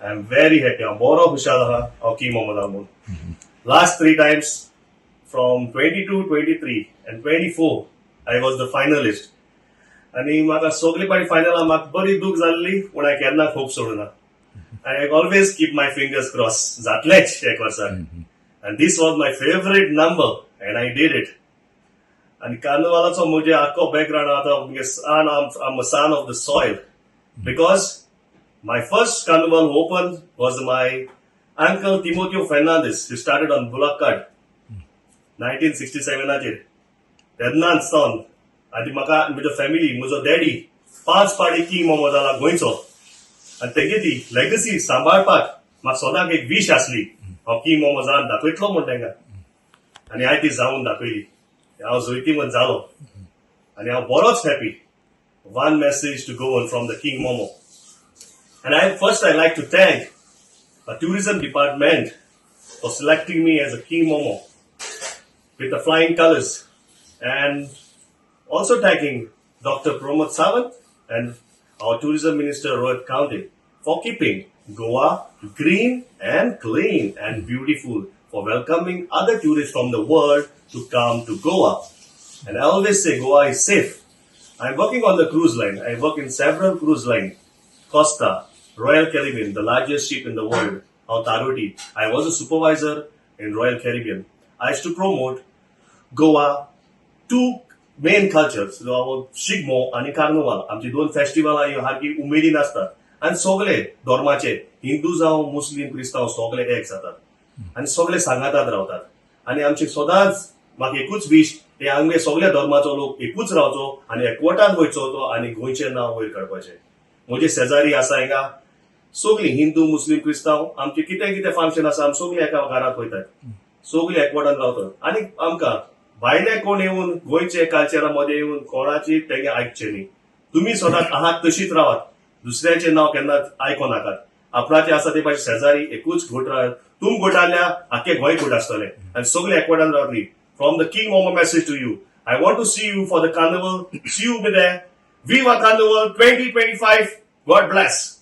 I am very happy. हांव बरो खुशाल आहा हांव किंग मोमो जालो म्हणून. Last three times, from 22, 23 and 24, I was the finalist. आनी म्हाका सगली पाटी फायनला म्हाका बरी दूख जाल्ली, पूण हांवें केन्ना होप सोडूना. I always keep my fingers cross, जातलेच एक वर्साक. And this was my favourite number and I did it. आनी कार्निवालाचो म्हजे आख्खो बॅकग्रावंड आतां मुगे son, I'm a son of the soil because my first carnival open was my uncle Timoteo Fernandes. He started on bullock cart 1967आचेर. तेन्नाच सावन आनी म्हाका म्हज्या फॅमिली, म्हजो डॅडी पांच पाटी किंग मोमो जाला गोंयचो आनी तेगे ती लेगसी सांबाळपाक म्हाका सदांच एक वीश आसली, हांव किंग मोमो जावन दाखयतलो म्हूण तेंका. आनी हांवें ती जावन दाखयली. हांव जैतिवंत जालो आनी हांव बरोच happy. One message to go on from the King Momo. And I first I like to thank the tourism department for selecting me as a King Momo with the flying colors, and also thanking Dr. Pramod Sawant and our tourism minister Rohit Khaunte for keeping Goa green and clean and beautiful, for welcoming other tourists from the world to come to Goa. And I always say Goa is safe. I'm working on the cruise line. I work in several cruise line. Costa, Royal Caribbean, the largest ship in the world, Authority. I was a supervisor in Royal Caribbean. I used to promote Goa two main cultures, Shigmo आणि carnival. आमची दोन फेस्टिवलां ह्यो सारकी उमेदीन आसतात आनी सगळे धर्माचे, हिंदू जावं, मुस्लीम, क्रिस्तांव, सगळे एक जातात आनी सगळे सांगातात रावतात. आनी आमची सदांच म्हाका एकूच वीश, हे आमगे सगळ्या धर्माचो लोक एकूच रावचो आनी एकवटान वयचो तो आनी गोंयचें नांव वयर काडपाचें. म्हजे शेजारी आसा हिंगा सगळीं हिंदू, मुस्लीम, क्रिस्तांव. आमचे कितें कितें फंक्शन आसा, आमी सगळीं एका घरात वयतात, सगळीं एकवटान रावतात. आनी आमकां भायले कोण येवन गोंयचे कल्चरा मदें येवन कोणाची तेंगे आयकचें न्ही. तुमी सदांच आहात तशीच रावात, दुसऱ्याचें नांव केन्नाच आयको नाकात. आपणाचे आसा ते पाशी शेजारी एकूच घोट रावत. तुम घोट आहल्या आख्खे गोंय घोट आसतले आनी सगळे एकवटान रावतली. From the King Momo message to you, I want to see you for the carnival. See you be there. Viva Carnival 2025. God bless.